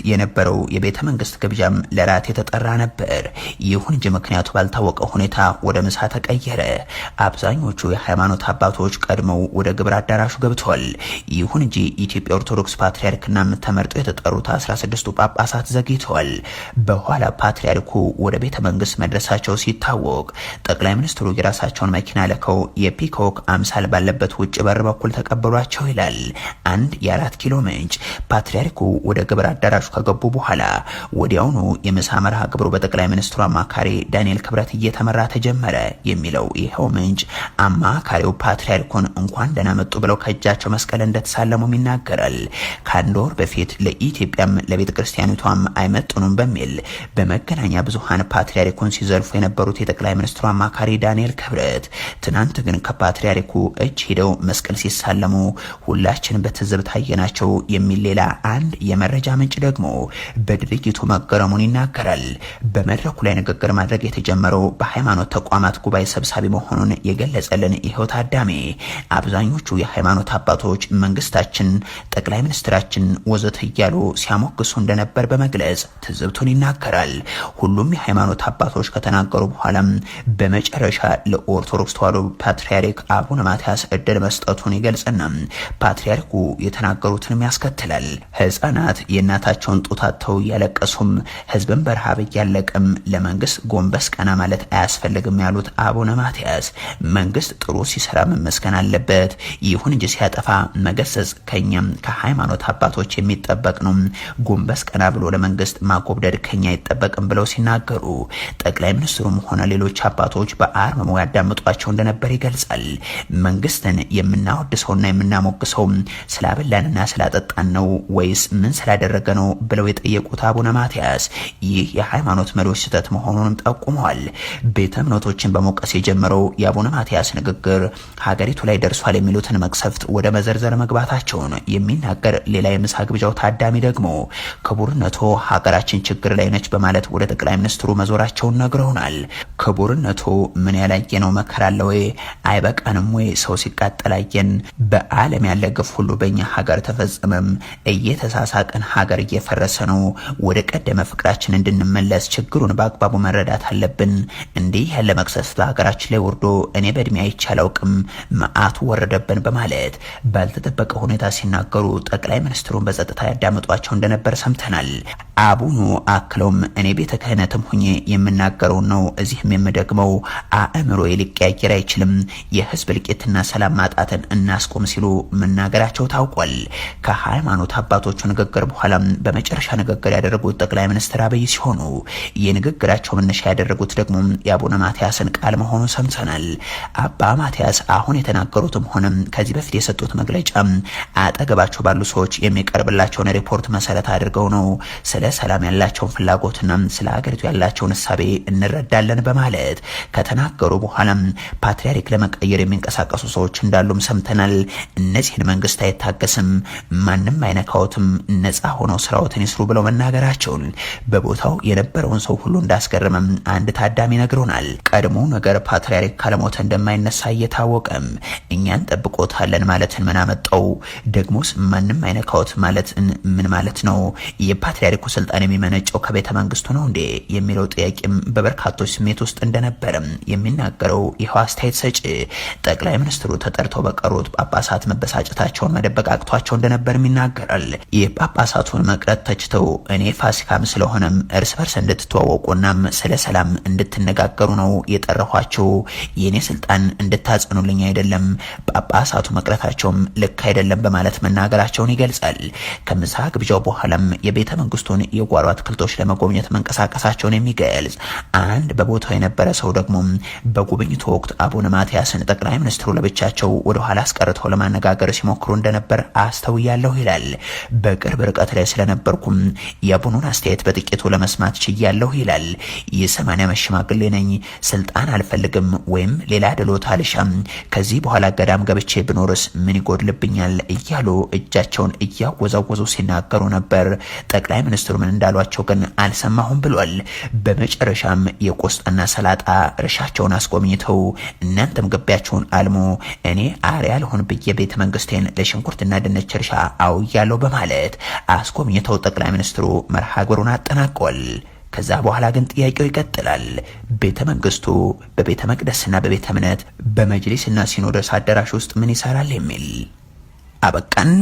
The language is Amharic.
የነበረው የቤተ መንግስት ግብዣም ለራት የተጠራ ነበር። ይሁን እንጂ ምክንያቱ ባልታወቀ ሁኔታ ወደ ምሳ ተቀየረ። አብዛኞቹ የሃይማኖት አባቶች ቀድመው ወደ ግብር አዳራሹ ገብተዋል። ይሁን እንጂ ኢትዮጵያ ኦርቶዶክስ ፓትርያርክና ተመርጠው የተጠሩት 16ቱ ጳጳሳት ዘግይተዋል። በኋላ ፓትርያርኩ ወደ ቤተ መንግስት መድረሳቸው ሲታወቅ ጠቅላይ ሚኒስትሩ የራሳቸውን መኪና ልከው የፒኮክ አምሳል ባለበት ውጭ በር በኩል ተቀበሏቸው ይላል አንድ የ4 ኪሎ ምንጭ። ፓትርያርኩ ወደ ግብር አዳራሹ ከገቡ በኋላ ወዲያውኑ የምሳ መርሃ ግብሩ በጠቅላይ ሚኒስትሩ አማካሪ ዳንኤል ክብረት እየተመራ ተጀመረ የሚለው ይኸው ምንጭ አማካሪው ፓትርያርኩን እንኳን ደህና መጡ ብለው ከእጃቸው መስቀል እንደተሳለሙም ይናገራል። ከአንድ ወር በፊት ለኢትዮጵያም ለቤተ ክርስቲያኒቷም አይመጥኑም በሚል በመገናኛ ብዙሃን ፓትርያርኩን ሲዘልፉ የነበሩት የጠቅላይ ሚኒስትሩ አማካሪ ዳንኤል ክብረት ትናንት ግን ከፓትርያርኩ እጅ ሄደው መስቀል ሲሳለሙ ሁላችን በትዝብት አየናቸው የሚል ሌላ አንድ የመረጃ ምንጭ ደግሞ በድርጊቱ መገረሙን ይናገራል። በመድረኩ ላይ ንግግር ማድረግ የተጀመረው በሃይማኖት ተቋማት ጉባኤ ሰብሳቢ መሆኑን የገለጸልን ይኸው ታዳሚ አብዛኞቹ የሃይማኖት አባቶች መንግስታችን፣ ጠቅላይ ሚኒስትራችን ወዘተ እያሉ ሲያሞግሱ እንደነበር በመግለጽ ትዝብቱን ይናገራል። ሁሉም የሃይማኖት አባቶች ከተናገሩ በኋላም በመጨረሻ ለኦርቶዶክስ ተዋሕዶ ፓትርያርክ አቡነ ማትያስ እድል መስጠቱን ይገልጽና ፓትርያርኩ የተናገሩትንም ያስከትላል። ህፃናት የእናታቸውን ጡት አጥተው እያለቀሱም ህዝብን በረሃብ እያለቅም ለመንግስት ጎንበስ ቀና ማለት አያስፈልግም ያሉት አቡነ ማትያስ መንግስት ጥሩ ሲሰራ መመስገን አለበት፣ ይሁን እንጂ ሲያጠፋ መገሰጽ ከኛም ከሃይማኖት አባቶች የሚጠበቅ ነው። ጎንበስ ቀና ብሎ ለመንግስት ማጎብደድ ከኛ አይጠበቅም ብለው ሲናገሩ ጠቅላይ ሚኒስትሩም ሆነ ሌሎች አባቶች በአርምሞ ያዳምጧቸው እንደነበር ይገልጻል። መንግስትን የምናወድሰውና የምናሞግሰው ስላበላንና ስላጠጣን ነው ወይስ ምን ስላደረገ ነው ብለው የጠየቁት አቡነ ማትያስ ይህ የሃይማኖት መሪዎች ስህተት መሆኑንም ጠቁመዋል። ቤተ እምነቶችን በመውቀስ የጀመረው የአቡነ ማትያስ ንግግር ሀገሪቱ ላይ ደርሷል የሚሉትን መቅሰፍት ወደ መዘርዘር መግባታቸውን የሚናገር ሌላ የምሳ ግብዣው ታዳሚ ደግሞ ክቡርነቶ ሀገራችን ችግር ላይ ነች በማለት ወደ ጠቅላይ ሚኒስትሩ መዞራቸውን ነግረውናል። ክቡርነቶ ምን ያላየነው መከራ አለ ወይ? አይበቃንም ወይ? ሰው ሲቃጠል አየን። በዓለም ያለ ግፍ ሁሉ በእኛ ሀገር ተፈጸመም። እየተሳሳቅን ሀገር እየፈረሰ ነው። ወደ ቀደመ ፍቅራችን እንድንመለስ ችግሩን በአግባቡ መረዳት አለብን። እንዲህ ያለ መቅሰፍት በሀገራችን ላይ ወርዶ እኔ በእድሜ አይቼ አላውቅም፣ መዓቱ ወረደብን በማለት ባልተጠበቀ ሁኔታ ሲናገሩ ጠቅላይ ሚኒስትሩን በጸጥታ ያዳምጧቸው እንደነበር ሰምተናል። አቡኑ አክለውም እኔ ቤተ ክህነትም ሁኜ የምናገረውን ነው እዚህም የምደግመው፣ አእምሮ ሊቀያየር አይችልም፣ የህዝብ እልቂትና ሰላም ማጣትን እናስቆም ሲሉ መናገራቸው ታውቋል። ከሃይማኖት አባቶቹ ንግግር በኋላም በመጨረሻ ንግግር ያደረጉት ጠቅላይ ሚኒስትር አብይ ሲሆኑ የንግግራቸው መነሻ ያደረጉት ደግሞ የአቡነ ማትያስን ቃል መሆኑን ሰምተናል። አባ ማትያስ አሁን የተናገሩትም ሆነም ከዚህ በፊት የሰጡት መግለጫ አጠገባቸው ባሉ ሰዎች የሚቀርብላቸውን ሪፖርት መሰረት አድርገው ነው። ስለ ሰላም ያላቸውን ፍላጎትና ስለ ሀገሪቱ ያላቸውን እሳቤ እንረዳለን በማለት ከተናገሩ በኋላም ፓትርያርክ ለመቀየር የሚንቀሳቀሱ ሰዎች እንዳሉም ሰምተናል። እነዚህን መንግስት አይታገስም፣ ማንም አይነካዎትም፣ ነፃ ሆነው ስራዎትን ይስሩ ብለው መናገራቸውን በቦታው የነበረውን ሰው ሁሉ እንዳስገረመም አንድ ታዳሚ ነግሮናል። ቀድሞ ነገር ፓትርያርክ ካለሞተ እንደማይነሳ እየታወቀም እኛን ጠብቆታለን ማለትን ምን አመጣው? ደግሞስ ማንም አይነካዎት ማለት ምን ማለት ነው? የፓትርያርኩ ስልጣን የሚመነጨው ከቤተ መንግስቱ ነው እንዴ የሚለው ጥያቄም በበርካቶች ስሜት ውስጥ እንደነበረም የሚናገረው ይኸው አስተያየት ሰጪ ጠቅላይ ሚኒስትሩ ተጠርተው በቀሩት ጳጳሳት መበሳጨታቸውን መደበቅ አቅቷቸው እንደነበርም ይናገራል። የጳጳሳቱን መቅረት ተችተው እኔ ፋሲካም ስለሆነም እርስ በርስ እንድትተዋወቁናም ስለ ሰላም እንድትነጋገሩ ነው የጠራኋቸው፣ የእኔ ስልጣን እንድታጽኑልኝ አይደለም፣ ጳጳሳቱ መቅረታቸውም ልክ አይደለም በማለት መናገራቸውን ይገልጻል። ከምሳ ግብዣው በኋላም የቤተ መንግስቱን የጓሮ አትክልቶች ለመጎብኘት መንቀሳቀሳቸውን የሚገልጽ አንድ በቦታው የነበረ ሰው ደግሞ በጉብኝቱ ወቅት አቡነ ማትያስን ጠቅላይ ሚኒስትሩ ለብቻቸው ወደ ኋላ አስቀርተው ለማነጋገር ሲሞክሩ እንደነበር አስተውያለሁ ይላል። በቅርብ ርቀት ላይ ስለነበርኩም የአቡኑን አስተያየት በጥቂቱ ለመስማት ችያለሁ ይላል። የ80 ዓመት ሽማግሌ ነኝ። ስልጣን አልፈልግም ወይም ሌላ ድሎት አልሻም። ከዚህ በኋላ ገዳም ገብቼ ብኖርስ ምን ይጎድልብኛል? እያሉ እጃቸውን እያወዛወዙ ሲናገሩ ነበር። ጠቅላይ ሚኒስትሩ ምን እንዳሏቸው ግን አልሰማሁም ብሏል። በመጨረሻም የቆስጣና ሰላጣ እርሻቸውን አስጎብኝተው እናንተም ግቢያቸውን አልሙ፣ እኔ አርያ ልሆን ብዬ ቤተ መንግስቴን ለሽንኩርትና ድንች እርሻ አውያለሁ በማለት አስጎብኝተው ተገኝተው ጠቅላይ ሚኒስትሩ መርሃ ግብሩን አጠናቀዋል። ከዛ በኋላ ግን ጥያቄው ይቀጥላል። ቤተ መንግስቱ በቤተ መቅደስና በቤተ እምነት በመጅሊስና ሲኖዶስ አዳራሽ ውስጥ ምን ይሰራል የሚል። አበቃን።